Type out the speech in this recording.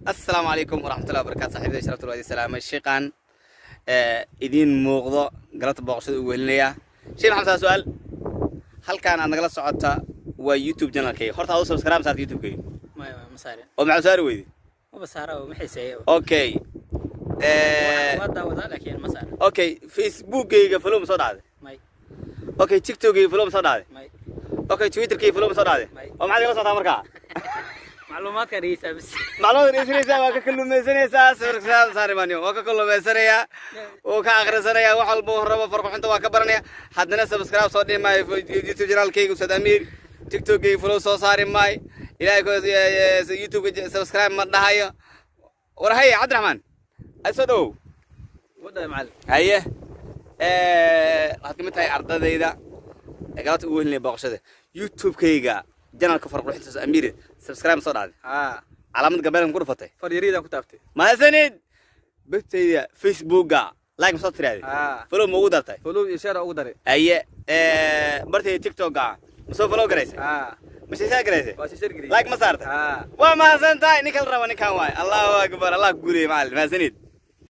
Asalaamu calaykum waraxmatullahi wabarakatu. Saxiibada sharafta, waa idin salaamay. Sheekhaan idiin muuqdo galabta booqashada ugu welinaya Sheekh Maxamed. Saa su-aal halkaan aad nagala socota waa YouTube channelkayga. Horta aad u subscribe saarta YouTube-kayga? Maya, ma saarin. Oo maxaa saari weyday? Maba saara oo ma xiiseeyo. Okay. Waa daawadaa laakiin ma saarin. Okay, Facebookkayga follow ma soo dhacday? May. Okay, TikTokkayga follow ma soo dhacday? May. Okay, Twitterkayga follow ma soo dhacday? May. Oo maxaad igala socotaa markaa? Macluumaadka dhegeysaa bis. Macluumaad dhegeysanaysaa, waa ka kalluumaysanaysaa. Sawirka saarimanyo waa ka kalluumaysanayaa, wuu ka akhrisanayaa, wax walba uu rabo farquxinta waa ka baranaya. Haddana subscribe soo dhihi maayo YouTube channelkayga Ustaad Amiir, TikTokkayga follow soo saari maayo, ilaahay YouTube subscribe ma dhahayo. War haye, Cabdiraxmaan, ay soo dhowow. Wadada, macallin. Haye, waxaad kamid tahay ardadayda galabta ugu helinaya booqashada YouTube-kayga channelka farquxinta Ustaad Amiir. Subscribe ma soo dhacday? Haa. Calaamad gambeelka ku dhufatay? Faryariidaan ku taaftay. Mahadsanid. Bartayda Facebooka like ma soo tiraahday? Haa. Follow ma ugu dartay? Follow iyo share ugu daray. Aye, bartayda TikToka ma soo follow garaysay? Haa. Ma share garaysay? Waa share gariyay. Like ma saartay? Haa. Waa mahadsan tahay. Ninka la rabo ninkan waay. Allahu akbar, Allah ku guuleeyay macallin. Mahadsanid.